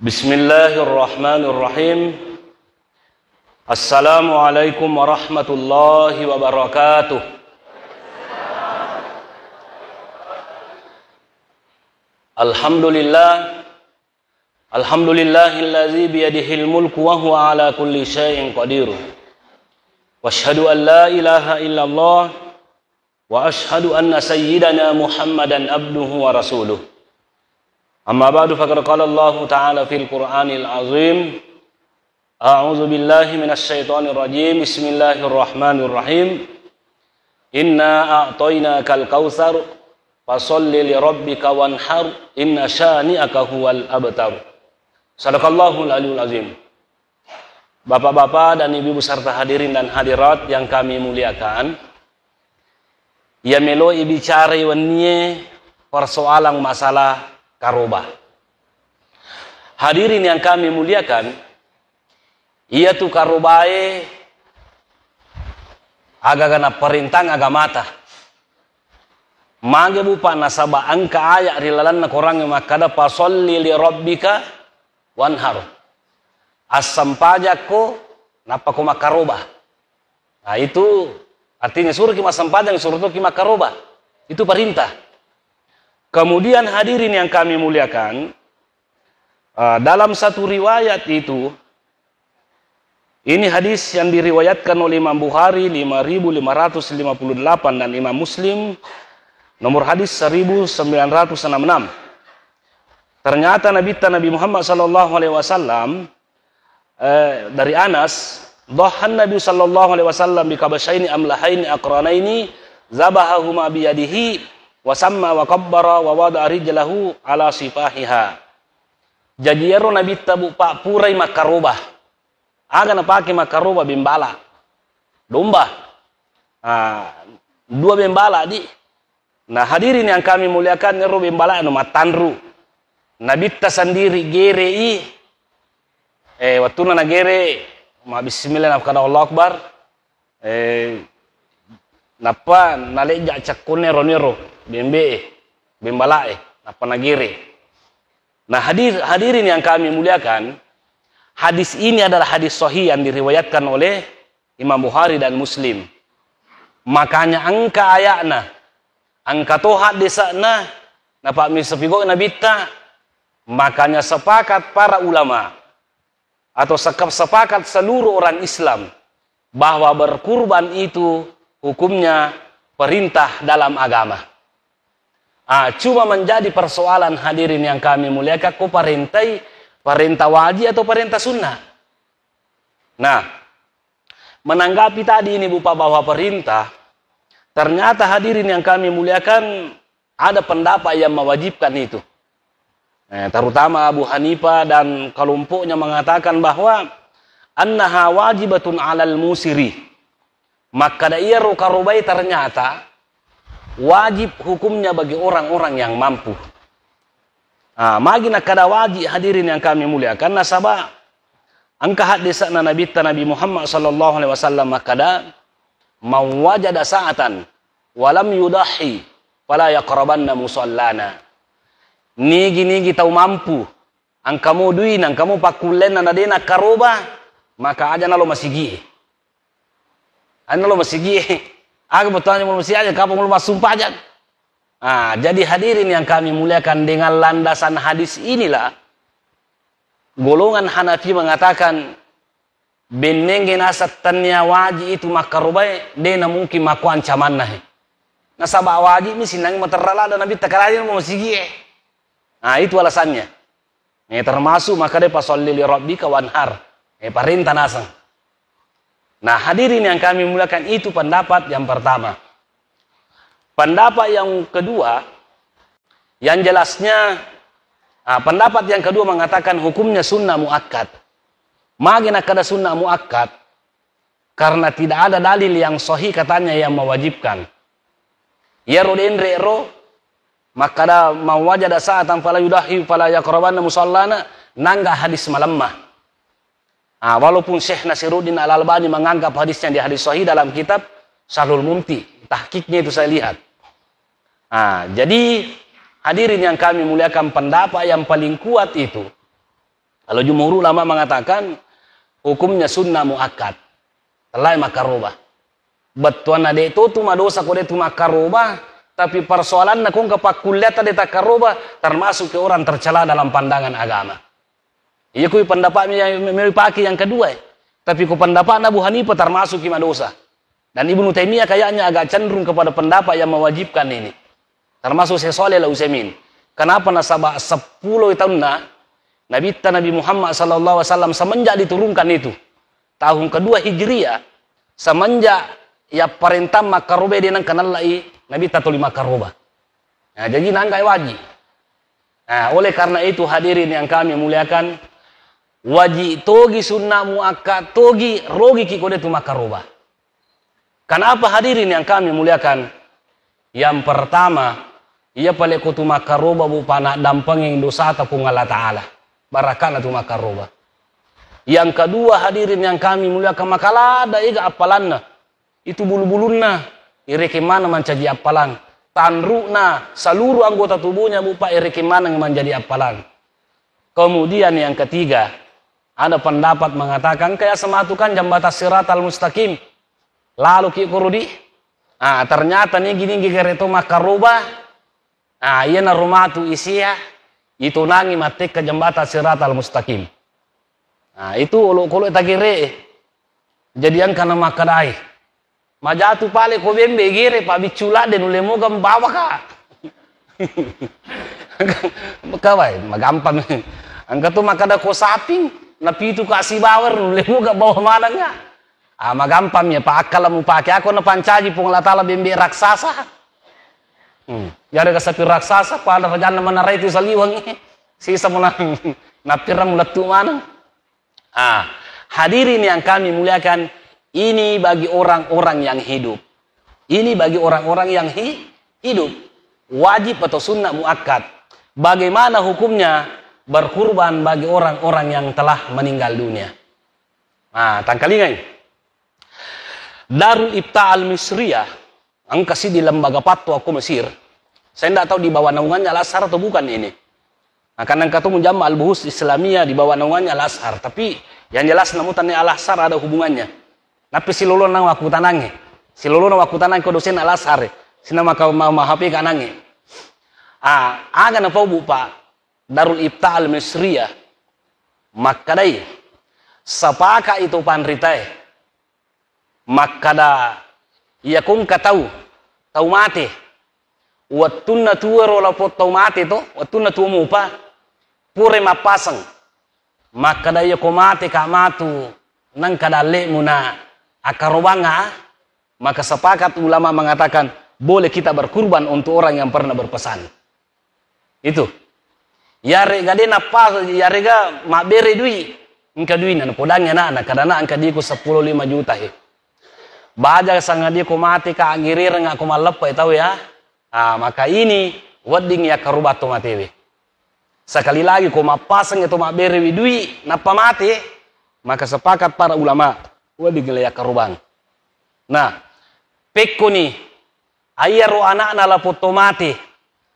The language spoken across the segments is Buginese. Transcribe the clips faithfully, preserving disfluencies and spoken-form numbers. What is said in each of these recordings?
Bismillahirrahmanirrahim. Assalamualaikum warahmatullahi wabarakatuh. Alhamdulillah. Alhamdulillahilladzi biyadihil mulku wa huwa ala kulli syai'in qadir. Wa asyhadu an la ilaha illallah wa asyhadu anna sayyidana Muhammadan abduhu wa rasuluh. Amma ba'du, faqad qala Allahu ta'ala fil Qur'anil azim. A'udzu billahi minasy syaithanir rajim. Bismillahirrahmanirrahim. Inna a'tainakal kautsar, fasalli li rabbika wanhar, inna syani'aka huwal abtar. Sadaqallahul aliyul azim. Bapak-bapak dan ibu-ibu serta hadirin dan hadirat yang kami muliakan, iya meloi bicarai wennie persoalan masalah karoba. Hadirin yang kami muliakan, iyatu karobae agaga naparentang agamata. Mage bupa nasaba engka ayat ri lalenna Korangnge makkada, "Fasalli li rabbika wanhar." Assempajakko, nappa ko makkaroba. Nah, itu artinya suruhki massempajang, suruh toki makkaroba. Itu perintah. Kemudian hadirin yang kami muliakan, eh, dalam satu riwayat itu, ini hadis yang diriwayatkan oleh Imam Bukhari lima ribu lima ratus lima puluh delapan dan Imam Muslim nomor hadis seribu sembilan ratus enam enam. Ternyata Nabitta Nabi Muhammad sallallahu alaihi wasallam, eh, dari Anas, dhahan Nabi sallallahu alaihi wasallam bi kabsyaini amlahaini aqranaini, zabahahuma biyadihi, wa samma wa kabbara wa wada'a rijlahu ala sifahiha. Jadi ero Nabitta bu pa purai makkaroba. Aga napake makkaroba? Bembala. Domba. Ah, dua bembala di. Nah, hadirin yang kami muliakan, ero bembala anu mattanru. Nabitta sendiri gerei, eh, wattunna nagere, ma bismillah, nakkada Allahu Akbar. Eh, nappa nalejja cekkunna ero niro bembe e, bembala e, nappa nagere. Nah, hadir-, hadirin yang kami muliakan, hadis ini adalah hadis sahih yang diriwayatkan oleh Imam Bukhari dan Muslim. Makanya engka ayakna, engka to haddesakna, napammiso pigo Nabitta, makanya sepakat para ulama atau sekap-, sepakat seluruh orang Islam bahwa berkurban itu hukumnya perintah dalam agama. Ah, cuma menjadi persoalan, hadirin yang kami muliakan, ko parentai, parentah wajib atau parentah sunnah? Nah, menanggapi tadi ini, bupa, bahwa perintah, ternyata, hadirin yang kami muliakan, ada pendapat yang mewajibkan itu. Eh, terutama Abu Hanifah dan kelompoknya mengatakan bahwa annaha wajibatun alal musiri. Makkada iyaro karobai ternyata wajib hukumnya bagi orang-orang yang mampu. Ah, magi nakkada wajib, hadirin yang kami muliakan, nasaba engka haddesakna Nabitta Nabi Muhammad sallallahu alaihi wasallam makkada, "Man wajada sa'atan wa lam yudahhi fala yaqrabanna musallana." Nigi-nigi tau mampu, engka mo duina, engka mo pakkullenna, na de nakkaroba, maka aja nalo masigie. Aja nalo masigie. Aga bettuanna mo masigi aja, kapang lo massumpajang. Ah, jadi, hadirin yang kami muliakan, dengan landasan hadis inilah golongan Hanafi mengatakan, bennengnge naseng tennia wajib itu makkarobae, de na mungkin makko ancamanna he. Nasaba wajib mi sinnang materra ladda Nabitta, karena mo masigie. Nah, itu alasannya. Eh, termasuk makkada, "Fasalli li rabbika wanhar." Eh, parentah naseng. Nah, hadirin yang kami muliakan, itu pendapat yang pertama. Pendapat yang kedua, yang jelasnya, ah, pendapat yang kedua mengatakan hukumnya sunnah muakkad. Magi nakkada sunnah muakkad? Karena tidak ada dalil yang sahih katanya yang mewajibkan. Iyaro denre ro makkada, "Man wajada sa'atan fala yudahi fala yaqrabanna musallana," nangga hadis malemma. Ah, walaupun Syekh Nasiruddin Al-Albani menganggap hadisnya di hadis sahih dalam kitab Syarhul Mumti, tahqiqnya itu saya lihat. Ah, jadi, hadirin yang kami muliakan, pendapat yang paling kuat itu, Kalau jumhur ulama mengatakan hukumnya sunnah muakkad. Tellae makkaroba. Bettuanna de' to tu madosa ko de' tu makkaroba, tapi persoalanna ko engka pakkulleatta de' takkaroba, termasuk ke orang tercela dalam pandangan agama. Iya kui pendapat mi-, mi-, mi-, pake yang kedua, eh. Tapi ko pendapatna Abu Hanifah termasuk ki madosa. Dan Ibnu Taimiyah kayaknya agak cenderung kepada pendapat yang mewajibkan ini. Termasuk Syekh Shalih Al-Utsaimin. Kenapa? Nasaba seppulo taunna Nabitta Nabi Muhammad sallallahu alaihi wasallam semenjak diturunkan itu, tahun kedua Hijriah, semenjak yapparentang makkaroba de' nengka nallai Nabitta tuli makkaroba. Nah, jadi nangka wajib. Nah, oleh karena itu hadirin yang kami muliakan, wajib togi sunnah muakkad togi rogi ki ko de' tu makkaroba. Kenapa hadirin yang kami muliakan? Yang pertama, iya pale ko tu makkaroba bu pana dampengeng dosata Puang Allah Ta'ala. Barakana tu makkaroba. Yang kedua hadirin yang kami muliakan, makalada ega appalanna. Itu bulu-bulunna, irekeng maneng mancaji appalang. Tanrukna, seluruh anggota tubuhnya bu pa irekeng maneng manjadi appalang. Kemudian yang ketiga, ada pendapat mengatakan kayak sematu kan jambatan Siratal Mustaqim. Lalu ki korodi. Ah, ternyata ni gini gere to makkaroba. Ah, iya na rumatu isia, itunangi mattekka jambatan Siratal Mustaqim. Ah, itu olokolo tagere. Jadi engka na makkadai. Majatu pale ko bembe gere pa biccu ladde nulle moga mbawa ka. Kawai, magampang. Engka tu makkada ko saping, napitu ka sibawa nulle moga bawa maneng ka. Ah, magampang ya, pa akkala mupake. Ako napancaji Puang Allah Ta'ala bembe raksasa. Hmm. Yarega sapi raksasa, pada rajanna manarai tu saliweng. Sisa muna nappirang mulettu maneng. Ah, hadirin yang kami muliakan, ini bagi orang-orang yang hidup. Ini bagi orang-orang yang hi-, hidup. Wajib atau sunnah muakkad. Bagaimana hukumnya berkurban bagi orang-orang yang telah meninggal dunia? Ah, tangkalingai. Darul Ifta Al-Misriyah, engka siddi lembaga fatwa ko Mesir. Saya ndak tahu di bawah naungannya Al-Azhar atau bukan ini. Nah, karena engka tu mujamma Al-Buhus Islamiyah di bawah naungannya Al-Azhar, tapi yang jelas namu tanya Al-Azhar ada hubungannya. Tapi silolona wakkutanangnge. Silolona wakkutanang ko dosen Al-Azhar. Sina maka ma-, ma-, H P kanangnge. Ah, aga napau bu pa Darul Ifta Al-Misriyah makkadai, sapaka itu panritae. Makkada, iya ko engka tau, tau mate. Wettunna tuaro lapong tau mate to, wettunna tuo mupa, pura mappaseng. Makkada, iya ko mate ka matu, nengka dalle'mu na akkarobanga, maka sepakat ulama mengatakan, boleh kita berkurban untuk orang yang pernah berpesan. Itu. Yarega de nappa, yarega mabbere dui, engka duina, napodangi anakna, kadana engka diku seppulo lima juta he. Baja sangadie ko mate ka, angirireng ko malleppa tau ya. Ah, maka ini wedding yakkarubang to matewe. Sekali lagi ko mappaseng to mabberewi dui nappa mate, maka sepakat para ulama wedding le yakkarubang. Nah, pekkoni Aiyaro ana'na lapong to mate.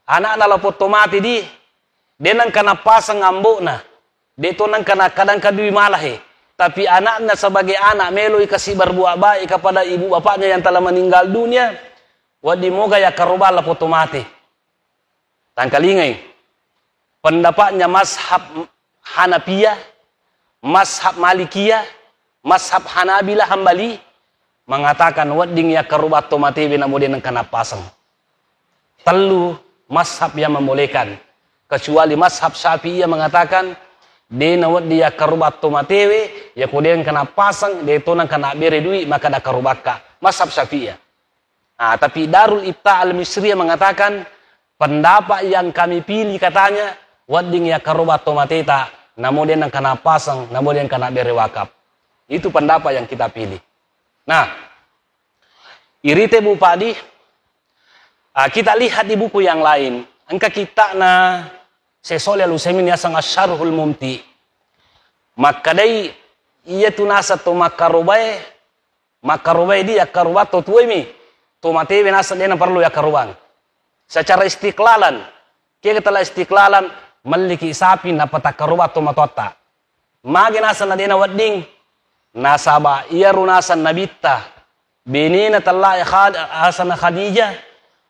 Ana'na lapong to mate di, de nengka nappaseng ambo'na. De to nengka nakkadangka dui malahe. Tapi ana'na sebagai anak meloi kasi berbuat baik kepada ibu bapaknya yang telah meninggal dunia, wedding moga yakkarobang lapong to mate. Tangkalingai. Pendapatnya mazhab Hanafiyah, mazhab Malikiyah, mazhab Hanabilah Hambali mengatakan wedding yakkarubang to matewe namo de nengka nappaseng. Tellu mazhab yang membolehkan. Kecuali mazhab Syafi'iyah mengatakan de nawedding yakkarubang to matewe, yako de nengka nappaseng, de to nengka nabbere dui, maka dakkarubakka. Mazhab Syafi'iyah. Ah, tapi Darul Ifta Al-Misriyah mengatakan, pendapat yang kami pilih katanya, wedding yakkarobang to mateta, namo de nengka nappaseng, namo de nengka nabbere wakaf. Itu pendapat yang kita pilih. Nah, irite Bu Padi, ah, kita lihat di buku yang lain. Engka kitta'na Syekh Shalih Al-Utsaimin yaseng Asy-Syarhul Mumti. Makkadai, iya tu naseng to makkarobae, makkarobae di yakkarubang to tuemi, to matewe naseng de naparlu yakkarubang. Secara istiqlalan, kega tala istiqlalan, melliki sapi nappa takkarubang to matoatta. Magi naseng na de' nawedding? Nasaba iyaro naseng Nabitta, benena tellae Khad-, asenna Khadijah,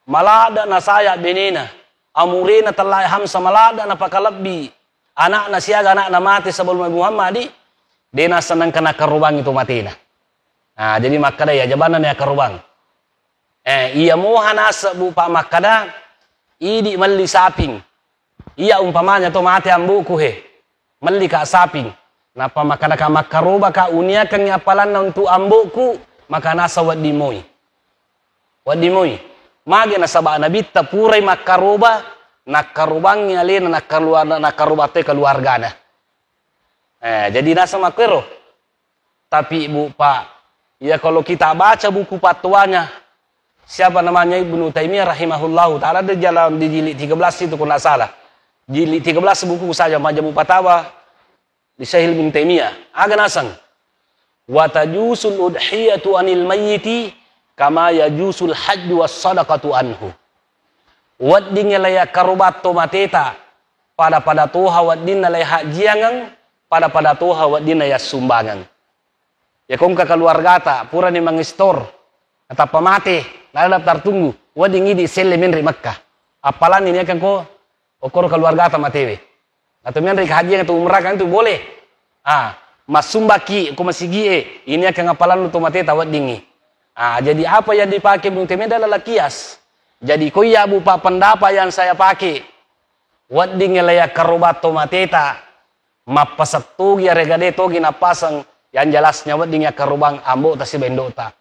maladde' nasaya benena, amurena tellae Hamzah maladde' napakalebbi ana'na siaga ana'na mate sebelum Nabi Muhammad, de' naseng engka nakkarubangngi to matena. Nah, jadi makkeda iya jabanna na yakkarubang. Eh, iya moha naseng, Bu, Pak, makkeda, idi melli saping. Iya umpamanya to mate ambo'ku he. Melli ka saping. Nappa makkeda ka makkaroba ka uniakengngi appalanna untuk ambo'ku, maka naseng wedding moi. Wedding moi. Mage nasaba Nabitta purai makkaroba, nakkarubangngi alena, nakkaluar-, nakkaruba toi keluargana. Eh, jadi naseng makkuero. Tapi, Bu, Pak, ya kalau kita baca buku fatwanya, siapa namanya, Ibnu Taimiyah rahimahullahu ta'ala, di jalan di jilid tiga belas itu, kalau nggak salah. Jilid tiga belas buku saya, Majmu' Fatawa, di Syekhul Ibnu Taimiyah. Aga naseng. "Wa tajusul udhiyatu anil mayyiti kama yajusul hajju was sadaqatu anhu." Wedding la yakkaroba to mateta, pada-pada toha weddinna la yahajjiangeng, pada-pada toha weddinna yassumbangeng. Yako engka keluargata purani mangistor, natappa mate, nala daftar tunggu, wedding idi selle menre Mekka. Appalanni niakeng ko, okkoro keluargata matewe. Atau menre kahajiang atau umrah kan itu boleh. Ah, massumbaki ko masigie, ini akan appalannu to mateta weddingi. Ah, jadi apa yang dipakai Ibnu Taimiyah adalah kias. Jadi ko iya, Bu, Pak, pendapat yang saya pakai, wedding la yakkaroba to mateta, mappasettugi arega de togi nappaseng, yang jelasnya wedding yakkarobang ambo'ta siba indo'ta.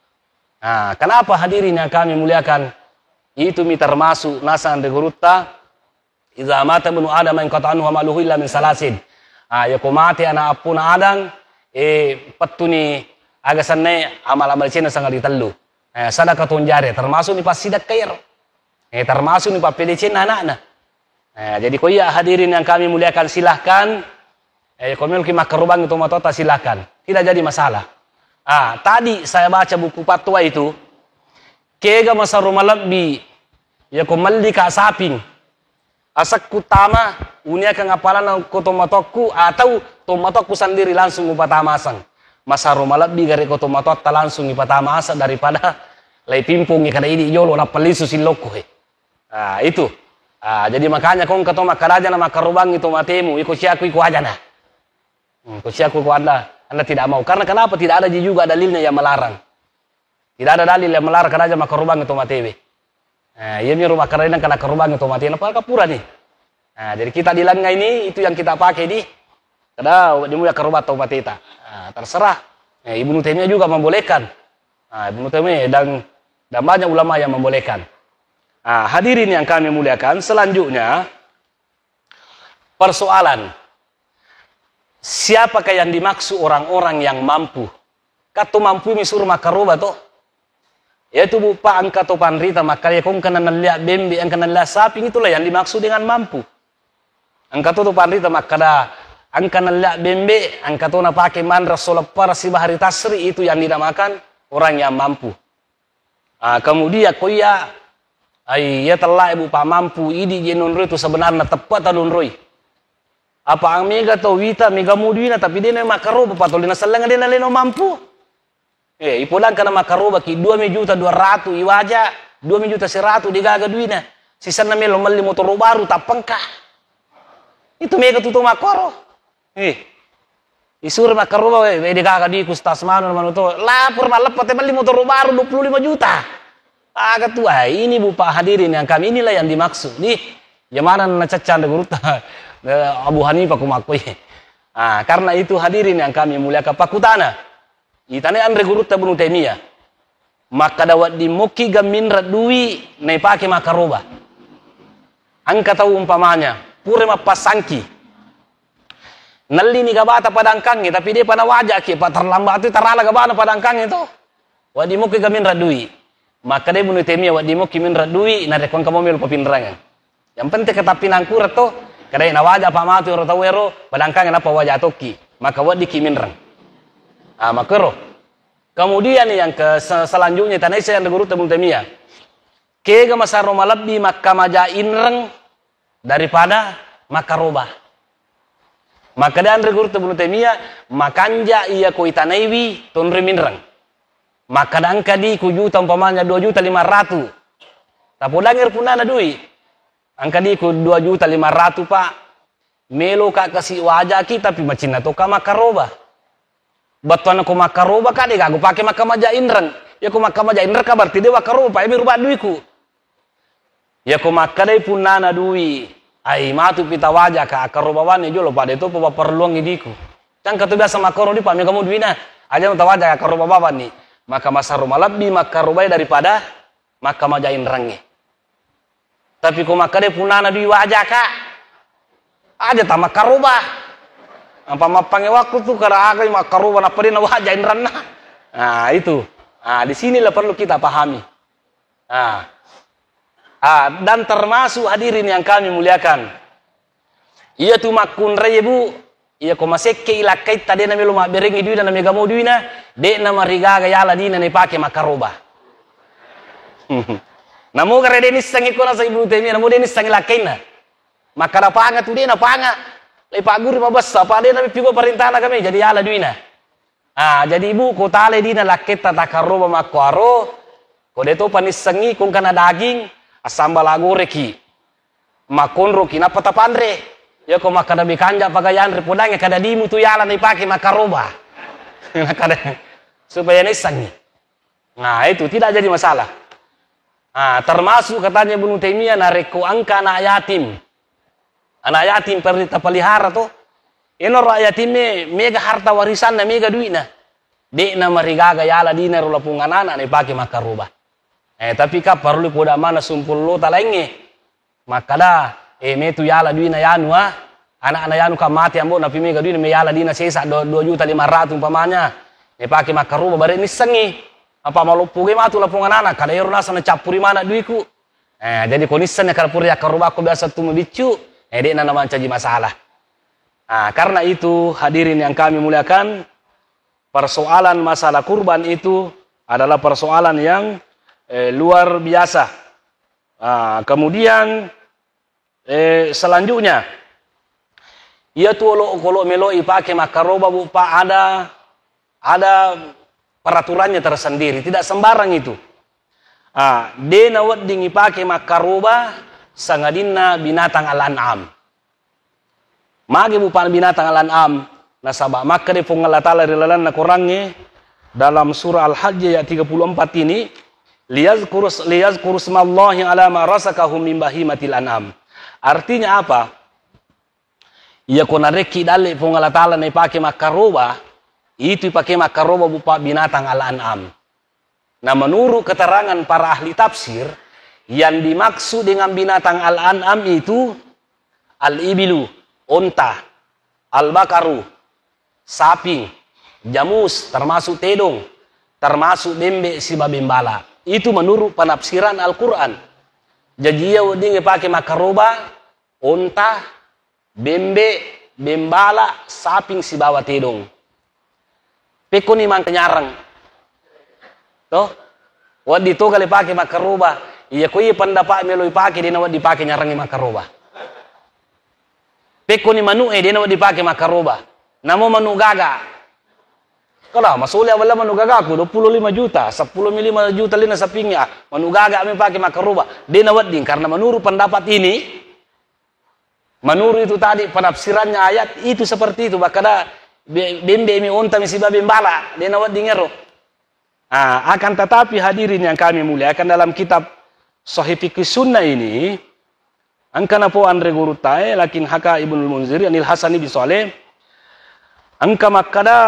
Nah, kenapa hadirin yang kami muliakan? Itu mi termasuk nasang anre gurutta, "Idza mata ibnu Adam inqata'a anhu amaluhu illa min salasin." Ah, yako mate anak appuna Adam, eh, pettuni aga sennae amal-amal cenna sanga ri tellu. Eh, sadaqatun jariyah, termasuk ni passidakka iyaro. Eh, termasuk ni pappedecenna anakna. Eh, jadi ko iya hadirin yang kami muliakan, silahkan. Eh, ko meloki makkarobangi tomatoatta, silahkan. Tidak jadi masalah. Ah, tadi saya baca buku fatwa itu, kega masaro malebbi, yako melli ka saping, asekku tama, uniakeng appalanna ko tomatoakku, atau tomatoakku sendiri langsung upatama aseng. Masaro malebbi gare ko tomatoatta langsung ipatama aseng daripada lai pimpongi kada idi jolo, nappa lisu sillokku he. Ah, itu. Ah, jadi makanya ko engka to makkaraja na makkarobangi tomatemu, iko siaku iko ajana. Hmm, ko siaku iko anda, anda tidak mau. Karena kenapa? Tidak ada ji juga dalilnya yang melarang. Tidak ada dalil yang melarang karaja makkarobangi tomatewe. Ah, iya mi ro makkaraja na kena karobangi tomatena, padahal kapurani. Ah, jadi kita di lenga ini itu yang kita pakai di, kada di muya karoba tomateta. Ah, terserah. Eh, Ibnu Taimiyah juga membolehkan. Ah, Ibnu Taimiyah dan, dan banyak ulama yang membolehkan. Ah, hadirin yang kami muliakan, selanjutnya persoalan, siapakah yang dimaksud orang-orang yang mampu? Katto mampu mi suro makkaroba to? Yaitu, Bu, Pak, engka to panrita makkada ko engka nallia bembe, engka nallia saping, itulah yang dimaksud dengan mampu. Engka to, to panrita makkada engka nallia bembe, engka to napake manre soleppara siba hari tasri, itu yang dinamakan orang yang mampu. Ah, kemudian ko iya, ai, iya tellae, Bu, Pak, mampu, idi je nonroi tu sebenarna teppata nonroi. Apa mega to wita, mega muduina, tapi de na makkaroba, patolina selleng de na leno mampu. Eh, ipodangka na makkarobaki dua mi juta dua ratu iwaja, dua mi juta seratu degaga duina. Sisenna melo melli motoro baru tappengka. Itu mega tu to makkoro. Eh. Isuro makkaroba we, we degaga duiku stas manu manu to. Lapor malleppa te melli motoro baru dua puluh lima juta. Aga tu, ah, ini, Bu, Pak, hadirin yang kami, inilah yang dimaksud. Nih, yang mana na cacca anre gurutta, eh, Abu Hanifah ku makkoi. Ah, karena itu hadirin yang kami muliakan, pakkutana. Itane anre gurutta Ibnu Taimiyah. Makkada wedding mokki ga minreng dui naipake makkaroba. Engka tau umpamanya, pura mappasangki. Nellini gabata padangkangnge, tapi depa nawajaki, pa terlambat tu tarala gabana padangkangnge to. Wedding mokki ga minreng dui. Makkada Ibnu Taimiyah, wedding mokki minreng dui, narekko engka mo melo papinrengeng. Yang penting katappinangkura to, kadai nawaja pa matu ero tau ero, padangkangnge nappa waja tokki, maka weddikki minreng. Ah, makkero. Kemudian yang ke se-, selanjutnya, tanaisa yang guru Ibnu Taimiyah. Kega masaro malebbi makkamaja inreng daripada makkaroba. Makkeda anre gurutta Ibnu Taimiyah, makanja iya ko itanaiwi tonroi minreng. Makkeda engka di ku juta umpamanya dua juta lima ratus. Tapodangi ri punnana dui. Engka di ku dua juta lima ratus, Pak. Melo ka kasi wajaki tapi macinna to ka makkaroba. Bettuanna ko makkaroba ka de gaga upake makkamaja inreng. Ya ko makkamaja inreng ka berarti de wakkaroba, Pak, emi ruba duiku. Yako makkedai punnana dui, ai matu pi tawajaka, akkaroba bawang ni jolo, pada itu papa perluang idiku. Cangka tu biasa makkoro di, Pak, mega mo duina. Aja tawajaka, akkaroba bawang ni. Maka masaro malebbi makkarobai daripada makkamaja inrengnge. Tapi ko makkedai punnana dui wajaka, aja ta makkaroba. Apa mappange waktu tu kada aga makkaroba nappa de na waja inrenna. Nah, itu. Nah, di sinilah perlu kita pahami. Ah. Ah, dan termasuk hadirin yang kami muliakan. Iya tu makkunrai, Bu, iya ko masekke ilakkaitta de na melo mabberengi duina na mega mo duina, de na marigaga yala dina na ipake makkaroba. Namo gare de nissengi ko nasa Ibnu Taimiyah, namo de nissengi lakkainna. Makkada panga tu de na panga. Lai pagguru mabessa, apa de na pigo parentana kami jadi yala duina. Ah, jadi, Bu, ko tale dina lakketta takkaroba makkuaro, ko de topa nissengi ko engkana daging, assambala goreki. Makkonroki nappa tapanre. Ya ko makkada bekanja paga yanre podangnge kada dimu tu yala na ipake makkaroba. Nakada, supaya nissengi. Nah, itu tidak jadi masalah. Ah, termasuk katanya Ibnu Taimiyah, narekko engka anak yatim. Anak yatim perlu tapelihara to. Eno anak yatimme mega harta warisanna, mega duitna. De'na marigaga yala dina ro lapong anana na ipake makkaroba. Eh, tapi ka parellu poda mana sumpullo talaingnge. Makkada, eh, metu yala duina yanu, ah. Anakna yanu ka mate ambo, napi mega duina, me yala dina sesa do-, dua juta lima ratus umpamanya. Ipake makkaroba, bare nissengi. Apa maloppo ge matu lapong anana, kada ero naseng nacappuri mana duiku. Eh, jadi ko nissenni, kalau pura yakkarobakko biasa tu mabiccu, eh, de'na namancaji masalah. Ah, karena itu, hadirin yang kami muliakan, persoalan masalah kurban itu adalah persoalan yang, eh, luar biasa. Ah, kemudian, eh, selanjutnya, iya tu olo-, kolo melo ipake makkaroba, Bu, Pak, ada, ada peraturannya tersendiri, tidak sembarang itu. Ah, de nawedding ipake makkaroba sangadinna binatang al-an'am. Magi, Bu, Pak, binatang al-an'am? Nasaba makkeda Puang Allah Taala ri lalenna Korangnge dalam surah Al-Hajj ayat tiga puluh empat ini, "Liyazkurus-, liyazkurusmallahi ala ma razaqahum min bahimatil an'am." Artinya apa? Iya ko narekki dalle Puang Allah Taala naipake makkaroba, itu ipake makkaroba, Bu, Pak, binatang al-an'am. Nah, menurut keterangan para ahli tafsir, yang dimaksud dengan binatang al-an'am itu al-ibilu, onta, al-bakaru, saping, jamus, termasuk tedong, termasuk bembe siba bembala. Itu menurut penafsiran Al-Quran. Jaji iya wedding ipake makkaroba, onta, bembe, bembala, saping sibawa tedong. Pekkoni mangkanyarang. To? Wedding toga le pake makkaroba. Iya ko iya pendapat melo ipake, dena wedding pake nyarangnge makkaroba. Pekkoni manu e, dena wedding pake makkaroba. Namo manu gaga. Kala masole awalla manu gagaku, dua puluh lima juta, seppulo mi lima juta lena sapingnge, ah, manu gaga mi pake makkaroba. Dena wedding, karena menurut pendapat ini, menurut itu tadi, penafsirannya ayat itu seperti itu, makkada be-, bembe mi, onta mi siba bembala, dena wedding ero. Ah, akan tetapi hadirin yang kami muliakan, dalam kitab Sahih Fikih Sunnah ini, engka napo anre gurutta e, lakin haka Ibnul Munziri anil Hasan bin Saleh, engka makkada,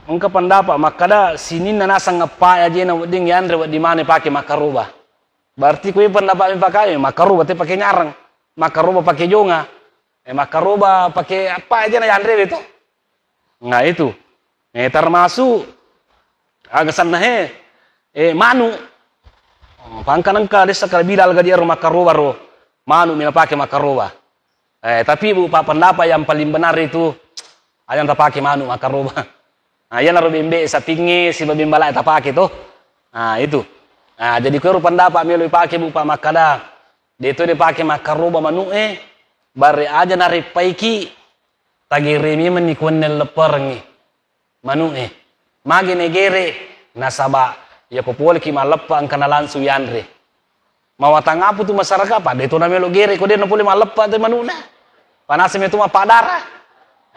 engka pendapat makkada sininna naseng eppa ajena wedding yanre, wedding mane pake makkaroba. Berarti kue pendapat mi pake, makkaroba te pake nyarang, makkaroba pake jonga, eh, makkaroba pake apa aja na yanre itu. Nah, itu. Eh, termasuk aga sanna he, eh, manu. Oh, pangka nengka desa kala bilal gadi ero makkaroba ro. Manu mi napake makkaroba. Eh, tapi, Bu, Pak, pendapat yang paling benar itu, aja tapake manu makkaroba. Nah, iyanaro bembe sapingnge siba bembala tapake to. Nah, itu. Nah, jadi kuero pendapat melo ipake, Bu, Pak, makkada, de to dipake makkaroba manu e, bare aja nareppaiki, Tagere memenni kuenne lepperengngi manu'e. Magi negere? Nasaba iyako poleki malleppe engka nalangsung yanre. Mawatang apa tu masyarakat, pada itu namelo gere ko de napole malleppe tu manu'na. Panasa metu mappadara.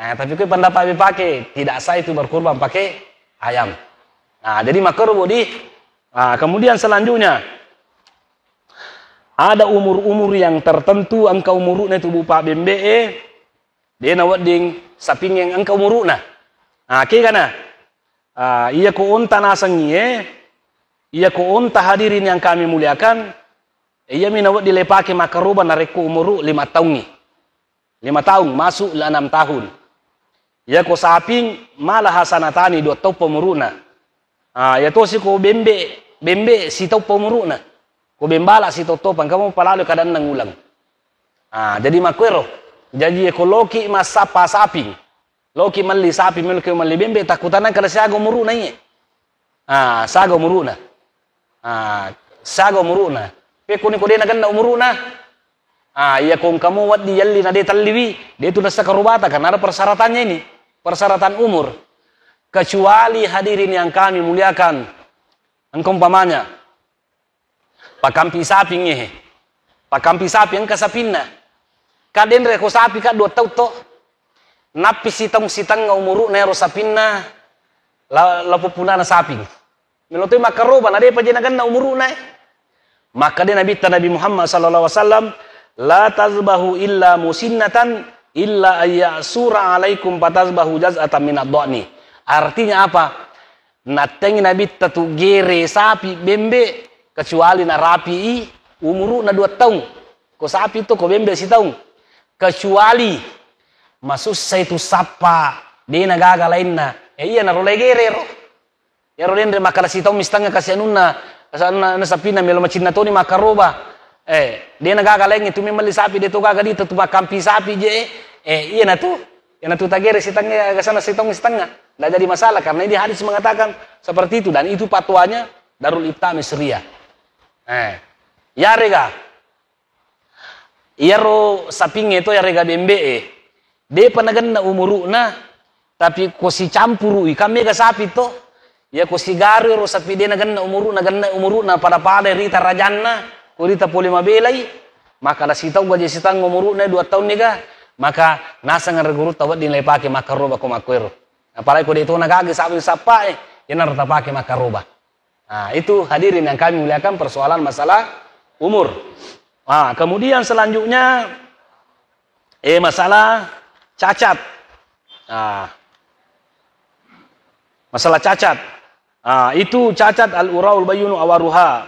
Eh, tapi kue pendapat bepake, tidak sah itu berkurban pakai ayam. Nah, jadi makaro bodi. Nah, kemudian selanjutnya ada umur-umur yang tertentu engka umuru'na itu berupa bembe'e, de nawedding sapingnge engka umuru'na. Nah, kegana, ah, iyako onta nasengngi e, iyako onta hadirin yang kami muliakan, iyami nawedding lepake makkaroba narekko umuru lima taungngi. Lima taung masuk enam tahun. Iyako saping malaha sanatani, dua tauppa umuru'na. Ah, iya tosi ko bembe, bembe sitauppa umuru'na. Ko bembala sitauttopa, engka mo palalo kada enneng uleng. Ah, jadi makkuero. Jaji ko loki massappa saping, loki melli saping, meloki melli bembe, takkutana kada siaga umuru'na iye. Ah, siaga umuru'na. Ah, siaga umuru'na. Pekkoni ko de nagenna umuru'na. Ah, iya ko engka mo wedding yelli na de telliwi, de tu nassa karobata karena ada persyaratannya ini. Persyaratan umur. Kecuali hadirin yang kami muliakan, engka umpamanya pakampi saping e. Pakampi sapi engka sapinna. Ka denre ko sapi ka dua taung to. Nappi sitaung sitengnga umuru'na ero sapinna la, la pupunana saping. Melo toi makkaroba na depa je nagenna umuru'na e. Makkeda Nabitta Nabi Muhammad sallallahu alaihi wasallam, "La tazbahu illa musinnatan illa ayyasura alaikum fatazbahu jaz'atan minad dha'ni." Artinya apa? Nattengi Nabitta tu gere sapi bembe kecuali narapi'i umuru'na dua taung. Ko sapi to, ko bembe sitaung. Kecuali masussai tu sappa, de nagaga lainna. E, iya naro lai gere ro. Iyaro denre makkada sitaung mi sitengnga kasi anunna, kasi anunna, anunna sapinna melo macinna toni makkaroba. Eh, de nagaga laingnge tu melli sapi, de to gaga dita tu makkampi sapi je. Eh, iyanatu, iyanatu tagere sitengnga, aga sana sitaung mi sitengnga. Ndak jadi masalah karena ini hadis mengatakan seperti itu dan itu fatwanya Darul Ifta Misriyah. Eh, yarega Iyaro sapingnge to yarega bembe'e, depa nagenna umuru'na, tapi ko sicampuru'i, kan mega sapi to, iya ko sigaru ero sapi de nagenna umuru'na, genna umuru'na pada-pada rita rajanna, ko rita pole mabelai, maka la sitaung aja sitaung umuru'na dua taung niga, maka naseng ero gurutta wedding le pake makkaroba ko makkuero. Apalagi ko de to nagaga sapi sappa'e, iyanaro tapake makkaroba. Nah, itu hadirin yang kami muliakan persoalan masalah umur. Nah, kemudian selanjutnya, eh, masalah cacat. Nah, masalah cacat. Ah, itu cacat al-uraul bayyinu awaruha.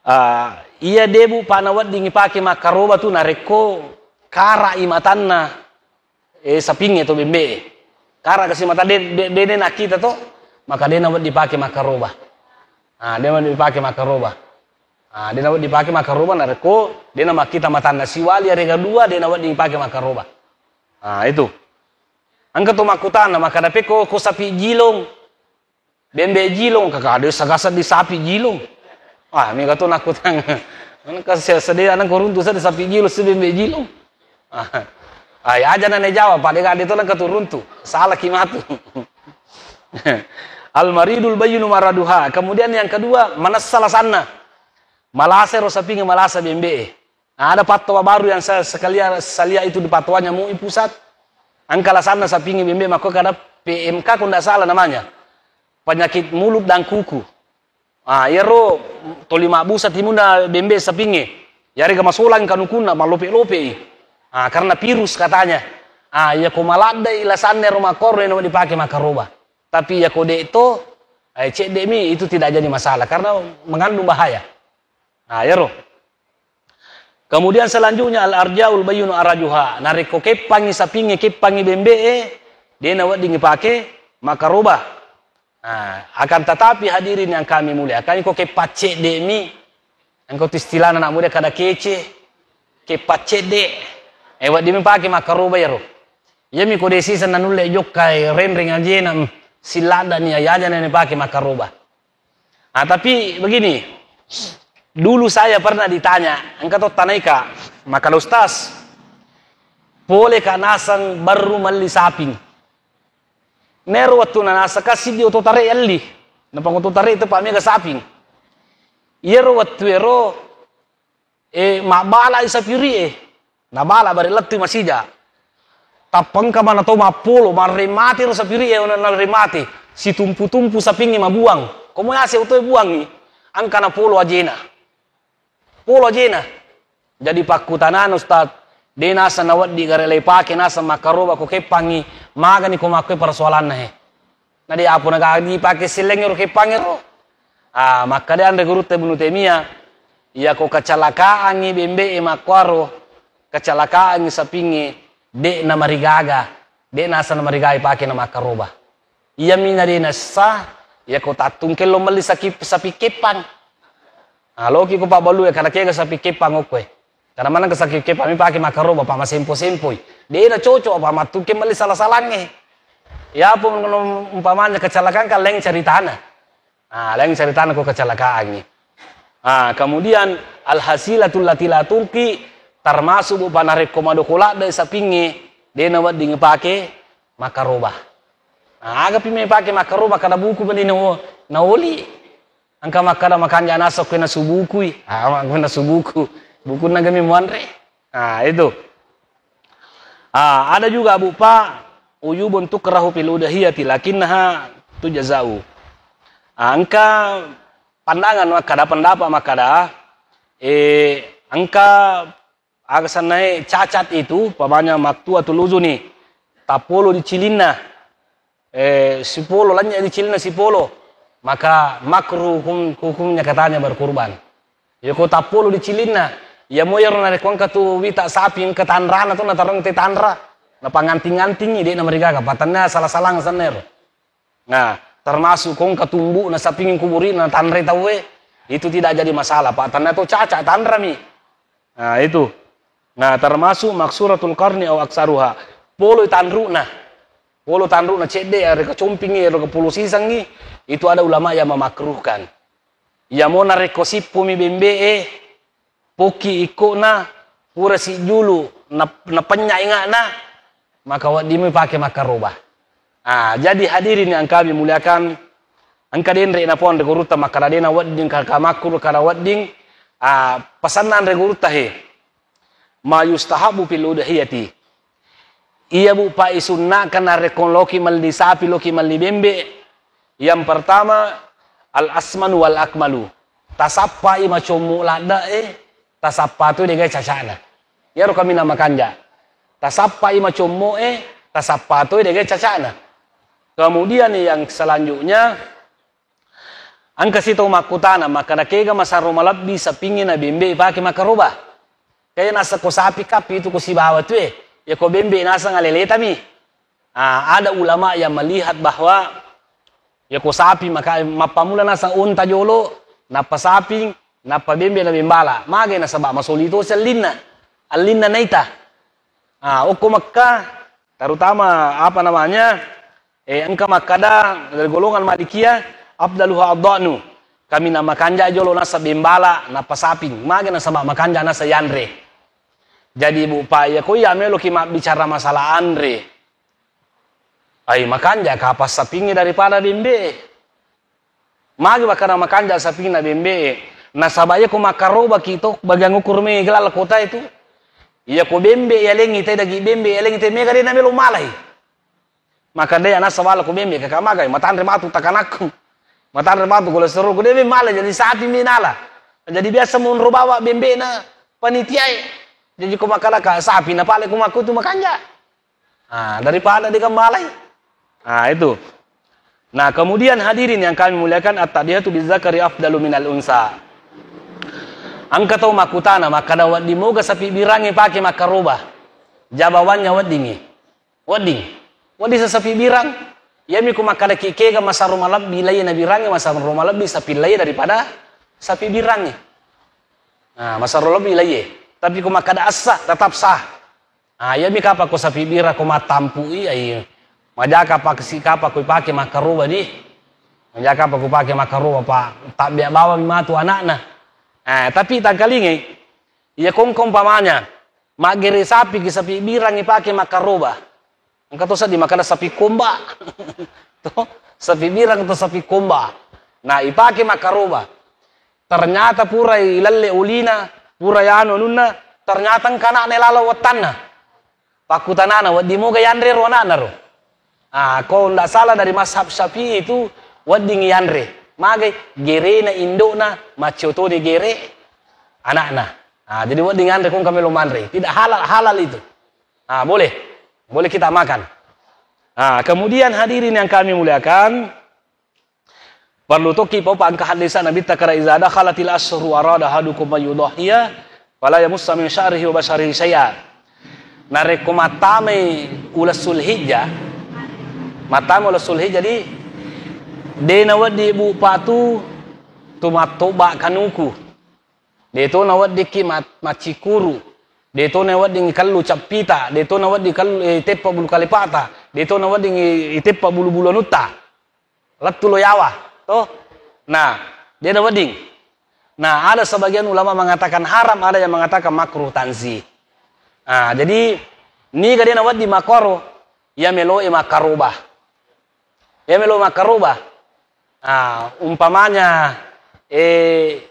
Ah, iya debu pana wedding ipake makkaroba tu narekko kara'i matanna eh, sapingnge to bembe'e. Kara kasi mata de, de, de, de nakkita to, maka de nawedding pake makkaroba. Ah, de nawedding pake makkaroba. Ah, de nawedding pake makkaroba narekko de namakkita matanna siwali arega dua de nawedding pake makkaroba. Ah, itu. Engka to makkutana makkada pekko ko sapi jilong. Bembe jilong, kaka de sagasa di sapi jilong. Ah, mega to nakkutang. Nengka se-, sedih nengka runtu sedih sapi jilong, si bembe jilong. Ah, ah, ya aja nane jawab, pada gak de to nengka tu runtu. Salah ki matu. Al maridul bayyinu maraduha. Kemudian yang kedua, manessa lasanna. Malasa ro sapinge malasa bembe. Nah, ada fatwa baru yang saya sekalian, saya lihat itu di fatwanya MUI pusat. Engka lasanna sapinge bembe makko kada P M K kalau ndak salah namanya. Penyakit mulut dan kuku. Ah, iyaro toli mabbusa timunna bembe sapinge. Yarega masolang kanukunna, mallope-lope i. Ah, karena virus katanya. Ah, iya ko maladdai lasanna ro makkoro eno dipake makkaroba. Tapi iya ko de to, eh, cedde mi, itu tidak jadi masalah karena mengandung bahaya. Nah, iyaro. Kemudian selanjutnya al-arjaul bayyinu arajuha. Narekko keppangi sapinge, keppangi bembe'e, de nawedding ipake makkaroba. Nah, akan tetapi hadirin yang kami muliakan, ko keppa cedde mi, engko tu istilahna anak muda kada kece, keppa cedde. Eh, wedding mi pake makkaroba iyaro. Iya mi ko de sisa nanulle jokka, eh, renreng ajena, mm, silladda ni ayaja na pake makkaroba. Ah, tapi begini, dulu saya pernah ditanya, engka to tanaika, makkada Ustaz, Pole ka naseng berru melli saping. Nero wettu na naseng ka siddi oto tare elli. Napang oto tare tepa mega saping. Iyaro wettu ero, e, mabbala i sapiri e. Nabala bare lettu masija. Tappengka mana tau mappolo, marremmati ro sapiri e, na-, narremmati. Situmpu-tumpu sapingngi mabuang. Komo yase oto buangngi. Angka napolo ajena. Polo ajena. Jadi pakkutanana, Ustaz, de naseng nawedding gare leipake naseng makkaroba ko keppangngi, magani ko makkue persoalanna he. Na de apa nagaga dipake selleng ero keppang ero. Ah, makkeda anre gurutta Ibnu Taimiyah, iya ko kecalakaangngi bembe e makkuaro, kecalakaangngi sapingnge, de namarigaga, de naseng namarigaga ipake na makkaroba. Iyami na de nassa, iya ko tattungke lo melli saki-, sapi keppang. Ah, loki ko pabbalu e, kada kega sapi keppang okkoe. Kada maneng ke sapi keppang mi pake makkaroba, pa masempo-sempoi. De na cocok, apa mattungke melli sala-salangnge. Iya pun umpamanya kecelakaan kan lain ceritana. Ah, lain ceritana ko kecelakaangngi. Ah, kemudian alhasilatul lati la tungki, termasuk bu pa narekko madoko ladde sapingnge, de nawedding pake makkaroba. Ah, aga pi me pake makkaroba, kada buku meni na-, naoli. Engka makkada makanja naseng ko nasu bukui. Ah, ma-, ko nasu buku. Bukunna gami muanre. Ah, itu. Ah, ada juga, Bu, Pak, uyubun tukrahu fil udhiyati lakinnaha tujza'u. Ah, engka pandangan makkada, pendapat makkada, eh, engka aga sannae cacat itu, pamanya maktuatul uzuni, tappolo di cilinna, eh, sipolo, lanya di cilinna sipolo, maka makruh hukum-, hukumnya katanya berkurban. Yako tappolo di cilinna, iya mo iyaro narekko engka tu wita sapi engka tanrana tu natareng te tanra, napanganting-antingi, de namarigaga, patanna salah-salah sanna ero. Nah, termasuk ko engka tumbu'na sapingnge kuburi'na tanre tauwe, itu tidak jadi masalah, Pak. Tanna to caca tanrami. Nah, itu. Nah, termasuk maksuratul qarni au aksaruha. Polo tanru'na. Polo tanru'na cedde, ero kacompingi, ero kapolo sisengngi, itu ada ulama yang memakruhkan. Iya mo narekko sippumi bembe'e, pokki ikko'na, pura sijjulu, na-, napenya inga'na, maka wedding mi pake makkaroba. Ah, jadi hadirin yang kami muliakan, engka denre na pon ri gurutta makkada dena wedding ka-, ka makruh kada wedding, ah, pasanna anre gurutta he. Ma yustahabu fil udhiyati. Iya bu pa isunna'kan narekko loki melli sapi, loki melli bembe. Yang pertama, al asmanu wal akmalu. Tasappai macommo ladde'e, tasappa tu degai cacana. Iyaro kami na makanja. Tasappai macommo e, tasappa tu degai cacana. Kemudian yang selanjutnya, engka sitau makkutana, makkada kega masarro malebbi sapingnge na bembe pake makkaroba. Kaya naseng ko sapi kappi itu ko sibawa tu e, ya ko bembe naseng aleletami. Ah, ada ulama yang melihat bahwa ya ko sapi maka mappamula naseng unta jolo, nappa saping, nappa bembe na bembala. Magai nasaba masoli tosi allinna. Allinna naita. Ah, okko Mekka, terutama apa namanya, eh, engka makkada dari golongan Malikiyah, afdaluha adhanu. Kami na makanja jolo naseng bembala, nappa saping. Magai nasaba makanja naseng yanre. Jadi bu pa iya ko iya meloki mabbicara masalah anre. Ai, makanja kapang sapingnge daripada bembe. Magi makkada makanja sapinna bembe. Nasaba iya ko makkarobaki to bagian ukur me gelala kota itu. Iya ko bembe yalengi te dagi bembe yalengi te mega de namelo malai. Maka de anasa wala ko bembe kaka magai matanre matu takanakku. Matanre matu kolesterolku de malai jadi sapi mi nala. Jadi biasa monro bawa bembe na panitiae. Jadi ko makkada ka sapi na pale ko makku tu makanja. Ah, daripada dekan malai. Ah, itu. Nah, kemudian hadirin yang kami muliakan, at-tadhiyatu bizzakari afdalu minal unsa. Engka tau makkutana, makkada wedding moga sapi birangnge pake makkaroba. Jawabannya weddingngi. Wedding. Wedding sa-, sapi birang. Iyami ku makkada ki kega masarro malebbi laiye na birangnge, masarro malebbi sapi laiye daripada sapi birangnge. Nah, masarro lebbi laiye. Tapi ku makkada assa, tetap sah. Ah, iyami kapang ko sapi bira ko mattampu'i, ai. Majaka paksi kapang ko ipake makkaroba di. Majaka kapang ko ipake makkaroba, pa tabbia bawang matu anakna. Ah, tapi tangkalingai, iya kongko umpamanya, Maggere sapi ki, sapi birang ipake makkaroba. Engka to seddi makkeda sapi komba. To, sapi birang to sapi komba. Nah, ipake makkaroba. Ternyata pura ilalle ulina, pura yanu anunna, ternyata engka anakna lalo wettanna. Pakkutanana, wedding moga yanre ro anakna ro? Ah, ko ndak salah dari mazhab Syafi'i itu wedding yanre. Magai gerena indokna, macciotoni gere anakna. Ah, jadi wedding yanre ko engka melo manre. Tidak halal, halal itu. Ah, boleh. Boleh kita makan. Ah, kemudian hadirin yang kami muliakan, perlu toki pau engka hadis Nabi takkara, "Iza dakhalatil ashru arada ahadukum ayyudhhiya, fala yamussa min sya'rihi wa basyarihi syai'a." Narekko mattamai uleng Zulhijjah, mattamai uleng Zulhijjah di, de nawedding bu patu tu mattoba kanuku. De to naweddikki ma-, maccikuru. De to nawedding ikellu cappita. De to nawedding ikellu, eh, iteppa bulu kalepata. De to nawedding i-, iteppa bulu-bulu anutta. Lettu lo yawa, to? Nah, de nawedding. Nah, ada sebagian ulama mengatakan haram, ada yang mengatakan makruh tanzih. Nah, jadi niga de nawedding makkoro, iya meloe makkaroba. Iya melo makkaroba. Nah, umpamanya, eh,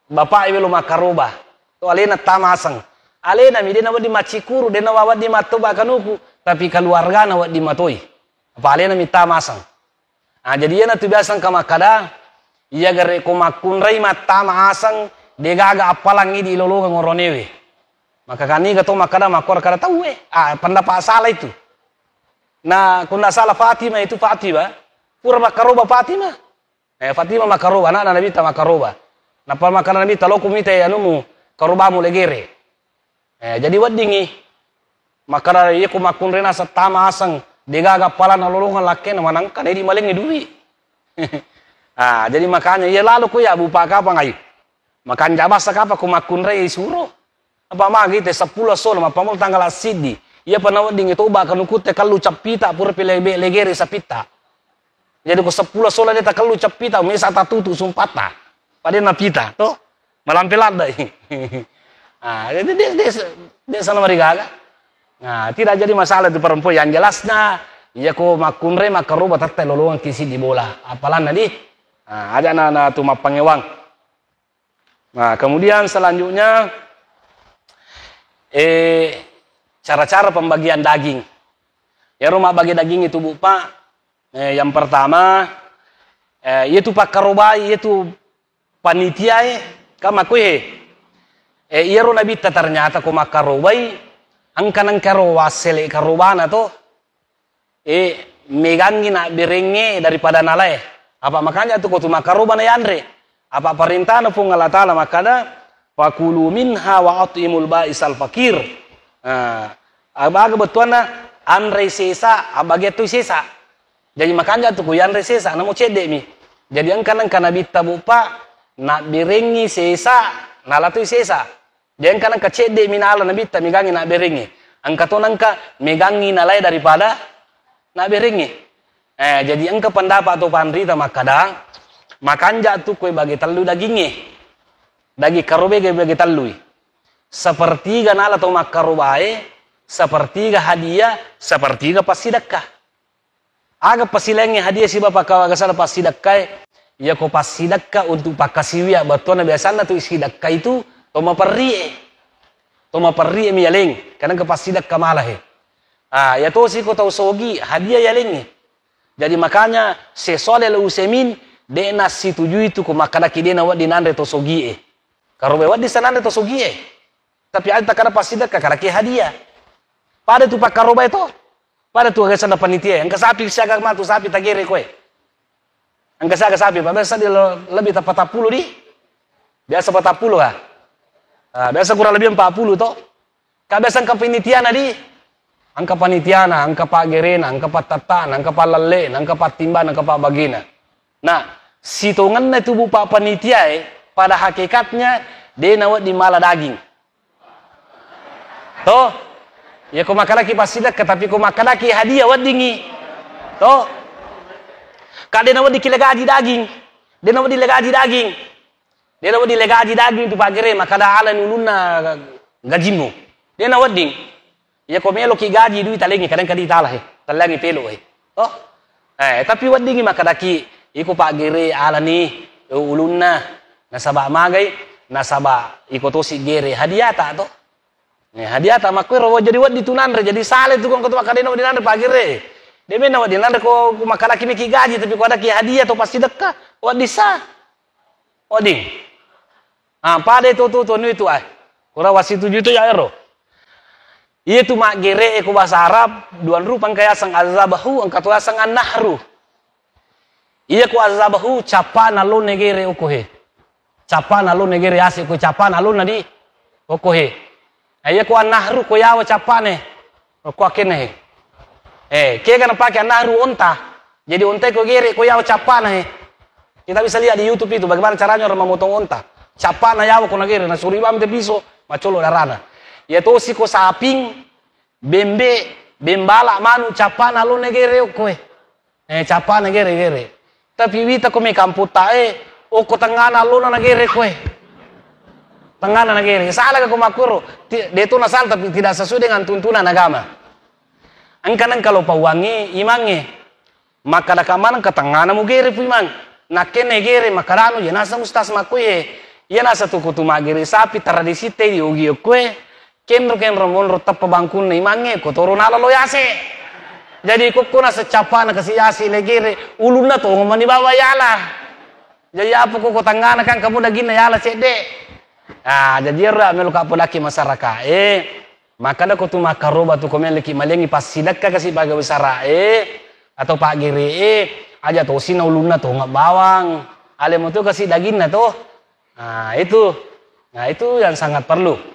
bapak e melo makkaroba, to alena tama aseng. Alena mi de nawedding maccikuru, de nawedding mattoba kanuku, tapi keluargana wedding matoi. Apa alena mi tama aseng. Ah, jadi iyana tu biasa engka makkada, iya gare ko makkunrai mattama aseng, de gaga appalang idi lolongeng oronewe. Maka kaniga to makkada makkoro kada tauwe. Ah, pendapat salah itu. Nah, ko ndak salah Fatimah itu Fatimah. Pura makkaroba Fatimah. Eh, Fatimah makkaroba, anakna Nabitta makkaroba. Nappa makkada Nabitta, "Loko mita anumu, karobamu legere." Eh, jadi weddingi. Makkada, "Iya ko makkunrai naseng tama aseng, de gaga appalanna lolongeng lakkena, manengka na idi malengngi dui." Ah, jadi makanya iya lalo ko ya bupa kapang ai. Makanja basa kapang ko makkunrai suro. Apa magi te seppulo solo, mappammula tanggala siddi. Iya pa nawedding toba kanukutte kellu cappita pura pi lebe-, legere sapitta. Jadi ko seppulo solo de takellu cappita, mesa tatutu sumpatta. Pada napita, to? Malampe laddai. Ah, de, de, de, de sana marigaga. Nah, tidak jadi masalah itu perempuan. Yang jelasnya, iya ko makkunrai makkaroba tette lolongeng ki siddi bola. Apalanna di? Ah, aja na, na tu mappangewang. Nah, kemudian selanjutnya, eh, cara-cara pembagian daging. Iyaro mabbage daging itu, Bu, Pak, eh, yang pertama, eh, iyatu pakkarobai, iyatu panitiae, kan makkoi he. Eh, iyaro Nabitta ternyata ko makkarobai, engka nengkaro wassele karobana to. Eh, megangngi nabberengnge daripada nalae. Apa makanja tu ko tu makkaroba na yanre. Apa parentana Puang Allah Taala makkada, "Fakulu minha wa at'imul ba'isal fakir." Nah, aga bettuanna, anrei sesa, abbagia toi sesa. Jadi makanja tu ko yanre sesa, namo cedde mi. Jadi engka nengka Nabitta, Bu, Pak, nabberengngi sesa, nala toi sesa. De engka nengka cedde mi nala Nabitta megangngi nabberengngi. Engka to nengka megangngi nalae daripada nabberengngi. Eh, jadi engka pendapat to panrita makkada, makanja tu koe bage tellu dagingnge. Daging karobae bage tellui. Sepertiga nala to makkarobae, sepertiga hadiah, sepertiga passidekka. Aga pasilaingnge hadiah sibawa pakkawagasana passidekkae? Iyako passidekka untuk pakkasiwiang, bettuanna biasanna tu sidekka itu to maperrie. To maperrie mi yaleng, kadang ke passidekka malahe. Ah, iya tosi ko tau sogi, hadiah yalengnge. Jadi makanya Syekh Shalih Al Utsaimin de' nassitujui tu ko makkadaki de' nawedding nanre to sogie. Karobae wedding sa nanre to sogie. Tapi ada takkada passidekka, kadaki hadiah. Pada tu pakkarobae to. Pada tu agasanna panitia. Engka sapi siaga matu sapi tagere koe. Engka siaga sapi, Pak. Biasa di le-, lebih ta-, patappulo di. Biasa patappulo kah? Ah, biasa kurang lebih empat puluh to. Ka biasa engka panitiana di. Engka panitiana, engka paggerena, engka pattattana, engka pallalle'na, engka pattimbana, engka pabbagina. Nah, sitongenna tu bu panitiae, pada hakikatnya de' nawedding mala daging. To? Ya ko makkadaki passidekka, tapi ko makkadaki hadiah weddingngi. To? Ka de' nawedding kile gaji daging. De' nawedding le gaji daging. De' nawedding le gaji daging tu paggere, makkada alani ulunna gajimmu. De' nawedding. Iya ko meloki gaji dui talengngi, kadang kadi tala he. Talengngi pelo he. Toh? Eh, tapi weddingi makkadaki, iko paggere alani ulunna, nasaba magai, nasaba iko tosi gere hadiata toh. Eh, hadiata makkuero jadi wedding tu nanre, jadi sale tu ko engka tu makkadena wedding nanre paggere. De' menna wedding nanre ko, ko makkadaki meki gaji, tapi ko adaki hadiah to pasti dekka, wedding sa. Wedding. Ah, pada itu tu, tu, anu itu, ah. Kura wasituju itu ya ero. Iya tu maggere ko bahasa Arab, dua rupa engka yaseng azzabahu, engka tu yaseng annahru. Iya ko azzabahu, cappana lone gere oko he. Cappana lone gere ase ko cappana lona di oko he. Iya ko annahru ko yawa cappane. Okko akkenna he. Eh, kega napake annahru onta. Jadi onta ko gere ko yawa cappana he. Kita bisa lihat di YouTube itu bagaimana caranya orang memotong onta. Cappana yawa ko nagere, nasuri bang te piso, macolo darana. Ya tosi ko saping, bembe, bembala, manu, cappana lo nagere okko he. Eh, cappana gere-gere. Tapi wita ko me kamputta e, okko tengngana lona nagere ko e. Tengngana nagere. Salah ko makkuro? Ti-, de to nasala tapi tidak sesuai dengan tuntunan agama. Engka nengka lo pauangnge, imangnge. Makkadaka maneng ke tengngana mugere pu imang. Nakkenna gere makkadanu, iya naseng ustaz makkuye. Iya naseng tu kutu maggere sapi tradisi te di ogi okko e. Kenro-kenro monro teppa bangkunna imangnge, kotoro nala lo yase. Jadi kokko naseng cappana kasi yase legere, ulunna tongeng mani bawa yala. Jadi apa ko, ko tanggana kan kamu daginna yala cedde. Ah, jadi ero melo ka podaki masyarakat. Eh, makkada ko tu makkaroba tu ko meleki malengi passidekka kasi baga besara. Eh, atau paggere, eh, aja tosi na ulunna tongeng bawang. Ale mo tu kasi daginna to. Nah, itu. Nah, itu yang sangat perlu.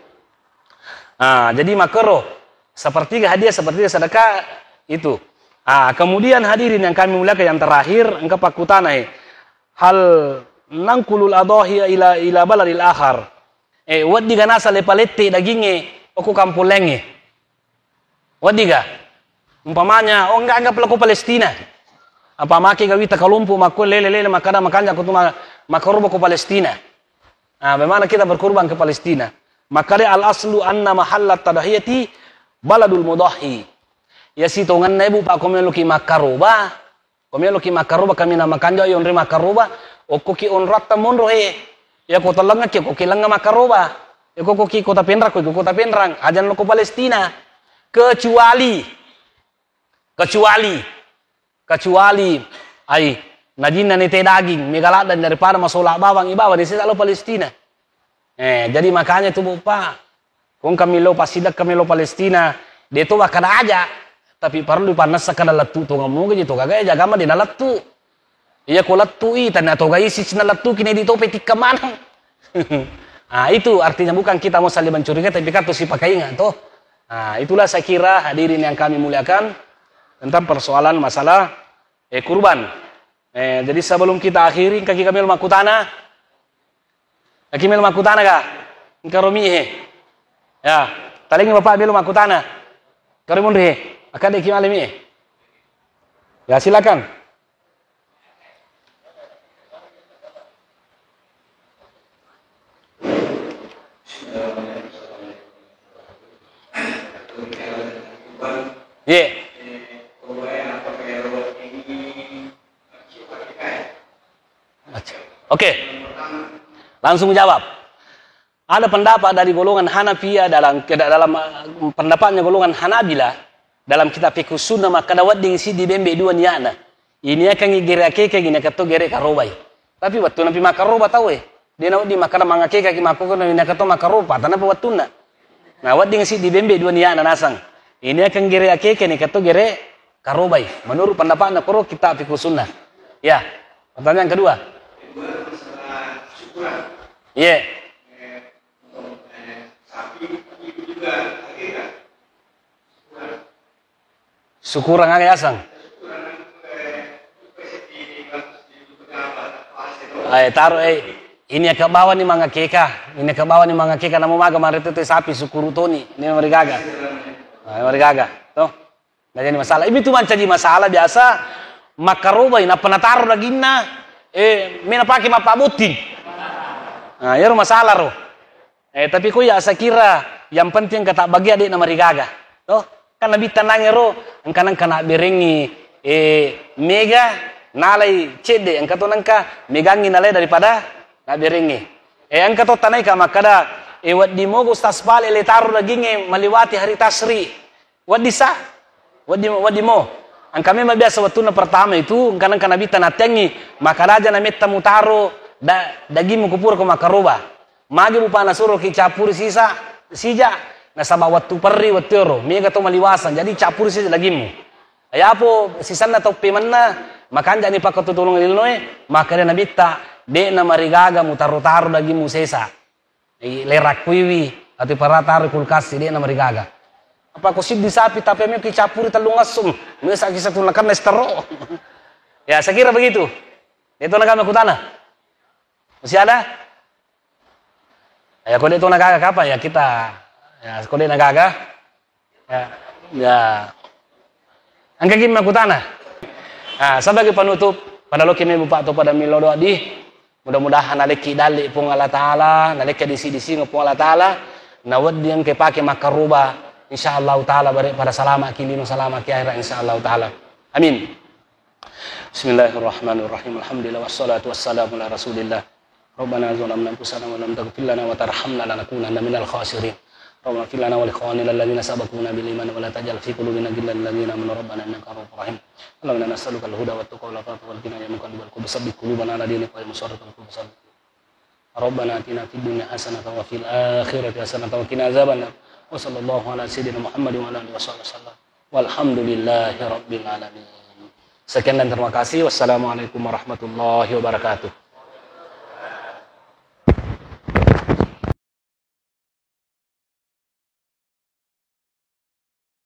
Ah, jadi makkero, sepertiga hadiah, sepertiga sedekah, itu. Ah, kemudian hadirin yang kami muliakan, yang terakhir, engka pakkutana, eh, hal nangkulul adhahiya ila, ila baladil akhar. Eh, weddiga nasale palette dagingnge okko kampong laingnge. Weddiga? Umpamanya, oh, enggak, anggaplah ko Palestina. Apa make gawita kalompo makko lele-lele makkada makanja ko tu ma-, makkaroba ko Palestina. Ah, bagaimana kita berkurban ke Palestina? Makkada al aslu anna mahallat tadhiyati baladul mudhahhi. Ya sitongenna ibu pa ko meloki makkaroba, ko meloki makkaroba, kaminang makanja yonre makkaroba, okkoki onroatta monro he. Ya ko tellengngaki, okkoki lengnga makkaroba. Ya ko koki kota Penrang, ko kota Penrang. Aja lo ko Palestina. Kecuali, kecuali, kecuali, ai, najinna nete daging, mega ladang daripada masola bawang, ibawa ni sesa lo Palestina. Eh, jadi makanya tu, Bu, Pak, kong kami lo pasidek kami lo Palestina, de to kada aja, tapi perlu dipannessa kada lettu to ngamu gaji to gaga aja agama de nalettu. Iya ko lettu i, tania to gaisi sina lettu kini di tope tikka maneng. Ah, itu artinya bukan kita mau saling mencurigai, tapi kartu si pakai ingat toh. Ah, itulah saya kira hadirin yang kami muliakan tentang persoalan masalah, eh, kurban. Eh, jadi sebelum kita akhiri, kaki kami lo makkutana. Kaki melo makkutana ga? Engka romi he. Ya, talengi bapak melo makkutana. Karo monri he. Akkadeki malemi he. Ya, silakan. Ye. Oke. Langsung jawab. Ada pendapat dari golongan Hanafiyah dalam, ke dalam, eh, pendapatnya golongan Hanabila dalam kitab Fiqhus Sunnah makkada wedding siddi bembe dua niatna. Iniakangngi gere akeka, iniakatto gere karobai. Tapi wettunna pi makkaroba tau e. De nawedding makkada mangakekaki makkokkono iniakatto makkaroba, tanapa wettunna. Nah, wedding siddi bembe dua niatna nasang. Iniakang gere akeka, iniakatto gere karobai. Menurut pendapatna koro kitab Fiqhus Sunnah. Ya. Pertanyaan kedua. Kedua, masalah syukuran. Iya. Eh, untuk, eh, sapi itu juga akekah. Syukuran. Syukuran aga yaseng? Eh, taro, eh, ini aka bawa ni mangakeka, ini aka bawa ni mangakeka, namo maga manre tu sapi syukuru toni, ini marigaga. Ah, marigaga. Toh? Nggak jadi masalah. Ini tu mancaji masalah biasa, makkarobai, nappa nataro daginna, eh, mena pake mappabotting. Nah, iyaro masalah ro. Eh, tapi ko iya, saya kira Yang penting engka tabbagia de' namarigaga. Toh? Kan Nabitta nangero, engka nengka nabberengngi, eh, mega, nalai cedde, engka to nengka megangngi nalai daripada nabberengngi. Eh, engka to tanaika makkada, eh, wedding moga Ustaz Pale le taro dagingnge maliwati hari tasri. Wedding sa? Wedding, wedding mo. Engka memang biasa wettunna pertama itu, engka nengka Nabitta nattengngi, makkada aja nametta mutaro da-, dagingmu kupura ko makkaroba. Magi bupana suroki cappuri sisa, sija, nasaba wettu perri, wettu ero, mega to maliwasang, jadi cappuri sija dagingmu. Yapo sisanna tau pemenna, makanjani pakkatutulung linoe, makkada Nabitta, de'na marigaga mutaro-taro dagingmu sesa. Ilerakkuiwi, atau para taro kulkas, de'na marigaga. Apa ko siddi sapi tapi meki cappuri tellung assung, mesa kisah tunakan estero. Ya, saya kira begitu. Itu nagama kutana. Masih ada? Ya, ko de' to nagaga kapang, ya kita, ya, ko de' nagaga, ya, ya. Engka gi makkutana. Ah, sebagai penutup, pada loki mebu Pak to pada milo doa di, mudah-mudahan nalekki dalli Puang Allah Ta'ala, nalekki disi-disingeng Puang Allah Ta'ala, na wedding engka pake makkaruba, insyaallah ta'ala bare pada salama ki lino, salama ki akhirat, insyaallah ta'ala. Amin. Bismillahirrahmanirrahim. Alhamdulillah wassalatu wassalamu ala Rasulillah. Rabbana zalamna anfusana wa lam taghfir lana wa tarhamna lanakunanna minal khasirin. Rabbana ighfir lana wa li ikhwanina alladzina sabaquna bil iman wa la taj'al fi qulubina ghillan lil ladzina amanu rabbana innaka ra'ufur rahim. Allahumma inna nas'aluka al-huda wat tuqa wal afafa wal ghina ya muqallibal qulub tsabbit qulubana ala dinik wa ya musarrifal qulub tsabbit. Rabbana atina fid dunya hasanatan wa fil akhirati hasanatan wa qina adzabannar. Wa sallallahu ala sayyidina Muhammadin wa ala alihi wa sahbihi wasallam. Walhamdulillahi rabbil alamin. Sekian dan terima kasih. Wassalamualaikum warahmatullahi wabarakatuh.